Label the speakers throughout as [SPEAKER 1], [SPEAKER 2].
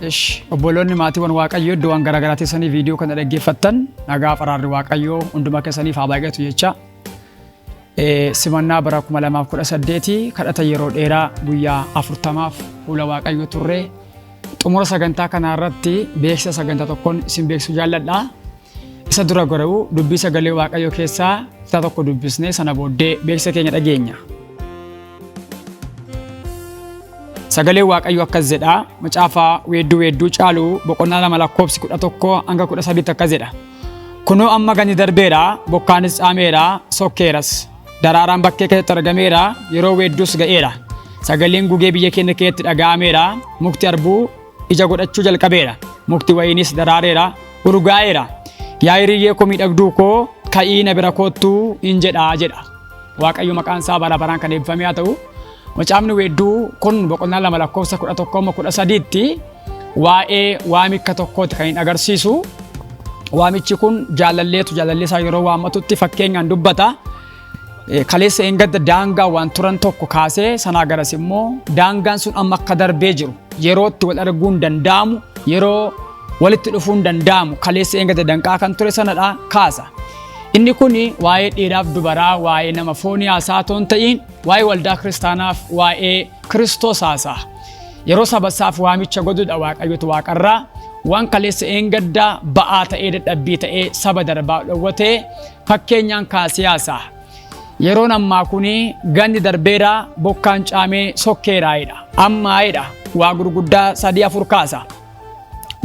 [SPEAKER 1] Ish, obboloonni maatiiwwan Waaqayyoo iddoowwan garaa garaa teessanii viidiyoo kana dhaggeeffattan, nagaa faraarri Waaqayyoo hunduma keessaniif haa baay'atu jecha. Simannaa bara 2018 kadhata yeroo dheeraa guyyaa 40f fuula Waaqayyoo turre. Xumura sagantaa kanaa irratti beeksisa sagantaa tokkoon isin beeksisuu jaalladha. Isa dura garuu dubbii sagalee Waaqayyoo keessaa kutaa tokko dubbisnee sana booddee beeksisa keenya dhageenya. Sagaleen Waaqayyoo akkas jedha. Macaafa Weedduu Weedduu Caalu boqonnaa 2 lakkoofsi 11 hanga 13tti akkas jedha. Kunoo amma ganni darbeera, bokkaanis caameera, sokkeeras. Daraaraan bakkee keessatti argameera, yeroo weedduus ga'eera. Sagaleen gugee biyya keenya keessatti dhaga'ameera, mukti arbuu ija godhachuu jalqabeera. Mukti wayiniis daraareera, urgaa'eera. Yaa hiriyyee koo miidhagduu koo, ka'ii na bira koottuu in jedha jedha. Waaqayyo maqaan isaa bara baraan kan eebbifame haa ta'u. Macaafni Weedduu kun boqonnaa 2 lakkoofsa 11 amma 13tti waa'ee waamikka tokkooti kan hin agarsiisu. Waamichi kun jaalalleetu jaalallee isaa yeroo waammatutti fakkeenyaan dubbata. Kaleessa eengadda daangaa waan turan tokko kaasee sanaa garas immoo daangaan sun amma akka darbee jiru, yerootti wal arguun danda'amu, yeroo walitti dhufuun danda'amu, kaleessa eengadda danqaa kan ture sanadha kaasa. Inni kun waa'ee dhiiraaf dubaraa, waa'ee nama foonii haasaa otoo hin ta'iin, waa'ee waldaa kiristaanaaf waa'ee Kiristoos haasaa. Yeroo sabasaaf waamicha godhudha Waaqayyotu waaqarraa waan kaleessa eengaddaa ba'aa ta'ee, dadhabbii ta'ee saba darbaa dhowwatee fakkeenyaan kaasee haasaa. Yeroon ammaa kun ganni darbeera, bokkaan caamee sokkeeraayidha. Ammaayidha. Waa gurguddaa sadii afur kaasa.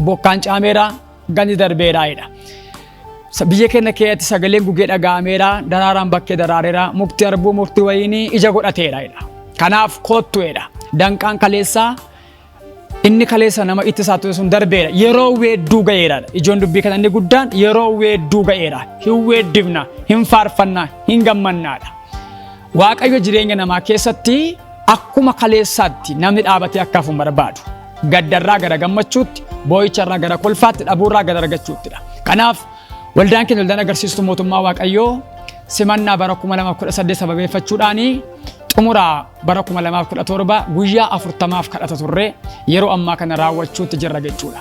[SPEAKER 1] Bokkaan caameera, ganni darbeeraayidha. Biyya keenya keessatti sagaleen gugee dhaga'ameera, daraaraan bakkee daraareera, mukti arbuu, mukti wayinii ija godhateera. Kanaaf koottuedha. Danqaan kaleessaa inni kaleessa nama ittisaa ture sun darbeera. Yeroo weedduu ga'eera. Ijoon dubbii kana inni guddaan yeroo weedduu ga'eera. Hin weeddifna, hin faarfanna, hin gammannaadha. Waaqayyo jireenya namaa keessatti akkuma kaleessaatti namni dhaabatee akka hafu hin barbaadu. Gaddarraa gara gammachuutti, boo'icharraa gara kolfaatti, dhabuurraa gara argachuuttidha. Kanaaf waldaan keenya waldaan agarsiistuu mootummaa Waaqayyoo simannaa bara 2018 sababeeffachuudhaan xumura bara 2017 guyyaa 40f kadhata turre yeroo ammaa kana raawwachuutti jirra jechuudha.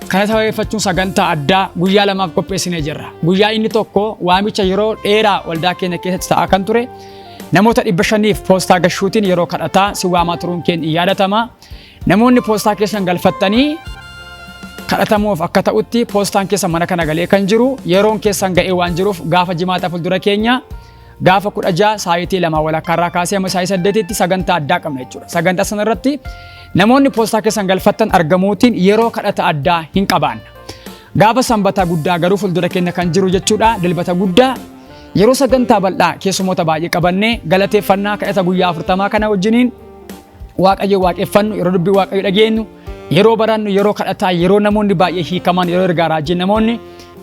[SPEAKER 1] Kana sababeeffachuun sagantaa addaa guyyaa lamaaf qopheessinee jirra. Guyyaa inni tokko waamicha yeroo dheeraa waldaa keenya keessatti ta'aa kan ture namoota 500f poostaa gashuutiin yeroo kadhataa si waamaa turuun keenya in yaadatama. Namoonni poostaa keessan galfattanii kadhatamuuf akka ta'utti poostaan keessan mana kana galee kan jiru, yeroon keessan ga'ee waan jiruuf, gaafa jimaata fuuldura keenya gaafa 16 saayitii 2 walakkaarraa kaasee hamma saayitii 8tti sagantaa addaa qabna jechuudha. Sagantaa sana irratti namoonni poostaa keessan galfattan argamuutiin yeroo kadhata addaa hin qabaanna. Gaafa sanbata guddaa garuu fuuldura keenya kan jiru jechuudha. Dilbata guddaa yeroo sagantaa bal'aa keessumoota baay'ee qabannee galateeffannaa kadhata guyyaa 40 kana wajjiniin Waaqayyo waaqeffannu, yeroo dubbii Waaqayyo dhageenyu, yeroo barannu, yeroo kadhataa, yeroo namoonni baay'ee hiikaman, yeroo ergaa raajii namoonni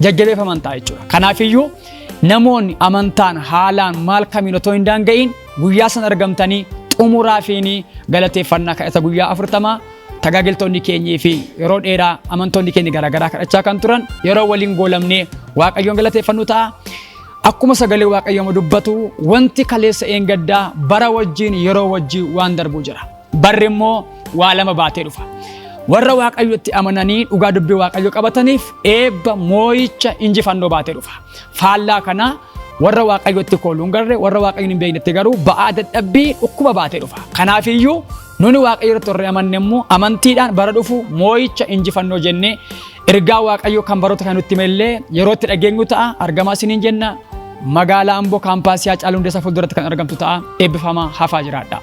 [SPEAKER 1] jajjabeeffaman ta'a jechuudha. Kanaafiyyuu namoonni amantaan haalaan maal kamiin otoo hin daanga'iin guyyaa san argamtanii xumuraa fi galateeffannaa kadhata guyyaa 40 tajaajiltoonni keenyii fi yeroo dheeraa amantoonni keenya garaagaraa kadhachaa kan turan yeroo waliin goolamnee Waaqayyoon galateeffannu ta'a. Akkuma sagalee Waaqayyoo dubbatu, wanti kaleessa eengaddaa bara wajjin yeroo wajjin waan darbu jira. Barri immoo waa lama baatee dhufa. Warra Waaqayyotti amananii dhugaa dubbii Waaqayyoo qabataniif eebba, moo'icha, injifannoo baatee dhufa. Faallaa kanaa warra Waaqayyotti kooluu hin garre, warra Waaqayyoon hin beeknetti garuu ba'aa dadhabbii, dhukkuba baatee dhufa. Kanaafiyyuu nuni Waaqayyo irratti warri amanne immoo amantiidhaan bara dhufu moo'icha, injifannoo jennee ergaa Waaqayyoo kan baroota kan nutti himellee yeroo itti dhageenyu ta'a. Argamaa isiniin jenna. Magaalaa Amboo, kaampaasii Haacaaluu Hundeessaa fuulduratti kan argamtu ta'a. Eebbifamaa hafaa jiraadha.